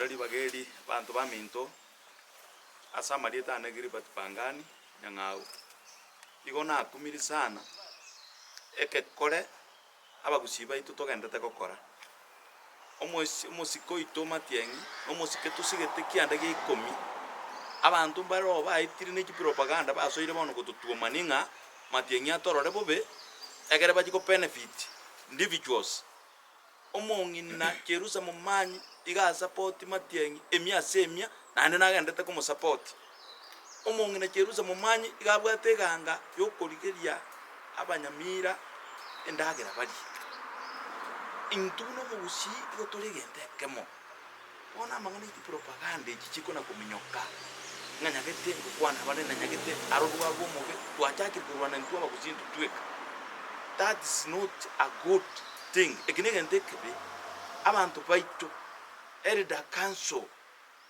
Nkoira ribaga eri abanto baminto ase amarieta ane Gilbert Pangani Nyang'au. Igo nakumiri sana ekekore abagusii baito togenderete gokora. Omosi omosike oito Matiang'i na omosike tosigete kianda gia ikomi, abanto mbare oo baetire ne chipropaganda basoire bono gototuomania ng'a Matiang'i atorore bobe, ekere bachie go benefit individuals. Omong'ina Jerusa momanyi iga asapoti Matiang'i emia ase emia, naende nagenderete komosapoti. Omong'ina Jerusa momanyi iga abwate eganga y'okorigeria abanyamira endagera barie. Intwe buna omogusii igo tore egento ekemo. Bono amang'ana e chipropaganda echi chikona kominyoka, ng'a nyagete ngokwana abande na nyagete arorwe abwo omobe, twachakire korwana intwe abagusii intwe tweka. That is not a good thing. Eki negento ekebe, abanto baito, Elder Council,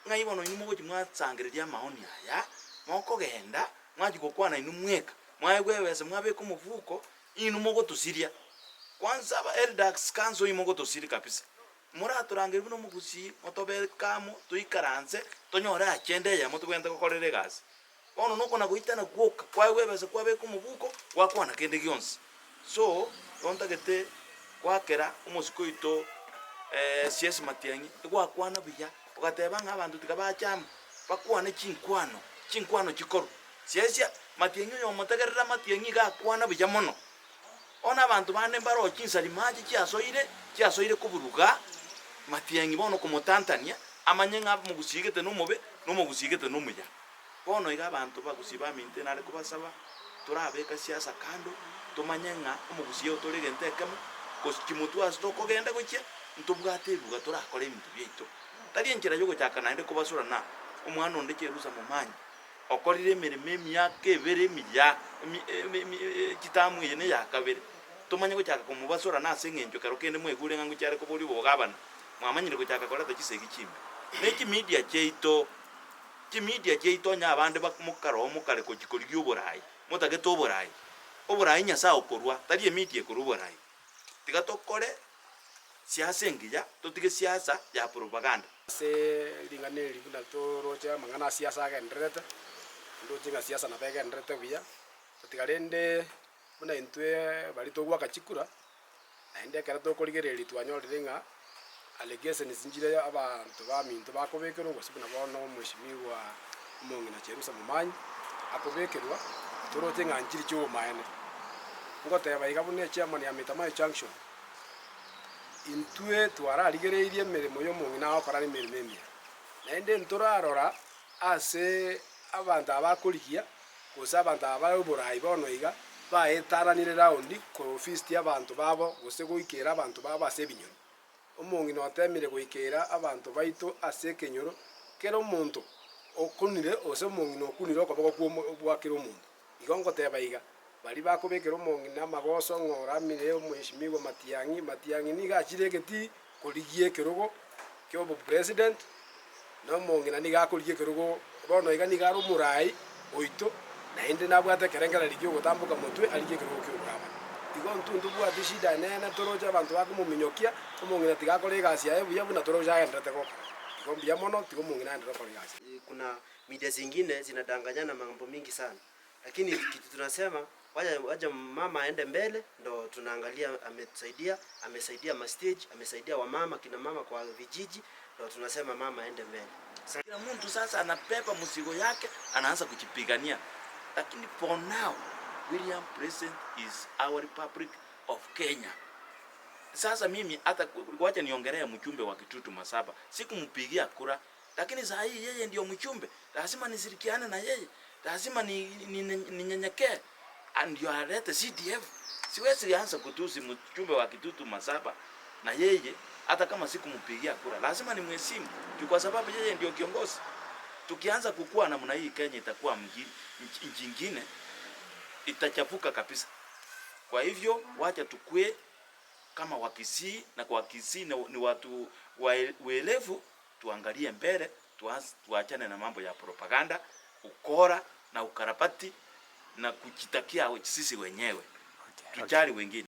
ng'ai bono inwe mogochia mwasangereria amaoni aya, mokogenda mwachia gokwana inwe mweka, mwaegwa ebesa mwabeka omofuko, inwe mogotosiria. Kwanza aba Elders Council inwe mogotosiria kabisa. Moratorangerie buna omogusii, motobeke amo, toikaranse, tonyore agenda eyemo tobwenerete gokorera egasi. Bono nokona goitana gwoka, kwaegwa ebesa kwabeka omobuko, gwakwana kende gionsi. So, igo ntagete goakera omosike oito CS Matiang'i, egwakwana buya, ogateba ng'a abanto tiga bache amo, bakwane chinkwano, chinkwano chikorwa. CS Matiang'i oyomotegerera Matiang'i iga akwana buya mono. Bono abanto bande mbaroo chinsari mache chiasoire, chiasoire koburuga matiang'i bono komotantania, amanye ng'a omogusiigete nomobe, na omogusiigete nomuya. Bono iga abanto bagusii baminto nare kobasaba, torabeka siasa kando, tomanye ng'a omogusii oyo tore egento ekemo, gochia motwe ase tokogenda gochia, ntobwate eruga torakore ebinto biaito. Tari enchera yogochaka naende kobasura na omwana onde Jerusa momanyi. Okorire emeremo emiaka ebere emiya, chitamu eye neya kabere, tomanye gochaka komobasorana ase engencho ekero kende mwaigure ng'a ngochia are koboria obogabana, mwamanyire gochaka koreta chisegi chimbe. Ne chimidia chiaito, chimidia chiaito onye abande mokaroo mokare gochia korigia oborai, motagete oborai, oborai Nyasae okorua, tari emidia ekorua oborai. Tiga tokore siasa engiya, totige siasa ya propaganda. Ase ring'ana eri buna toroche amang'ana a siasa agendererete, ndoche ng'a siasa nabo egendererete buya, gotiga rende buna intwe baria togoaka chikura, naende ekero tokorigereria twanyorire ng'a allegations nchire abanto baminto bakobekerwa gose buna bono omweshimiwa omong'ina Cherusa Momanyi akobekerwa, toroche ng'a nchiri chia obomaene. Ngoteba iga buna echairman ya Metamaywa Junction, Intwe twararigereirie emeremo y'omong'ina agokora nemeremo emiya, naende ntorarora ase abanto aba bakorigia, gose abanto aba bare oboraai bono iga, baetananire round kofeast abanto babo gose goikera abanto babo ase ebinyoro. Omong'ina otemire goikera abanto baito ase ekenyoro, kera omonto okunire gose omong'ina okunire okoboko kw'omo gwa kera omonto. Igo ngoteba iga, Baria bakobekera omong'ina amagoso ng'a oramire omweshimiwa Matiang'i, Matiang'i nigo achire egetii korigia ekerogo ki'obopresident, na omong'ina nigo akorigia ekerogo bono iga nigo are omorai oito, naende nabwate ekerengererio kiogotamboka motwe arigie ekerogo ki'obogabana. Igo intwe ntobwati eshida enene toroche abanto bakomominyokia, omong'ina tiga akore egasi yaye buya buna toroche agenderete gokora. Igo mbuya mono, tiga omong'ina aenderere gokora egasi yaye. Kuna media zingine zinadanganyana mambo mingi sana lakini kitu tunasema wacha wacha mama aende mbele ndo tunaangalia ametusaidia amesaidia ma stage amesaidia wamama kina mama kwa vijiji ndo tunasema mama aende mbele. Kila mtu sasa anabeba mzigo yake anaanza kujipigania lakini for now William president is our republic of Kenya. Sasa mimi hata wacha niongelee mjumbe wa Kitutu Masaba sikumpigia kura Lakini saa hii yeye ndio mjumbe, lazima nishirikiane na yeye, lazima ninyenyekee ndio alete CDF. Siwezi anza kutusi mjumbe wa Kitutu Masaba na yeye hata kama sikumpigia kura, lazima nimheshimu juu kwa sababu yeye ndio kiongozi. Tukianza kukua namna hii Kenya itakuwa nchi ingine itachafuka kabisa. Kwa hivyo wacha tukue kama Wakisii na kwa Kisii ni watu waelevu Tuangalie mbele, tuachane na mambo ya propaganda, ukora na ukarabati na kujitakia sisi wenyewe. Tujali wengine.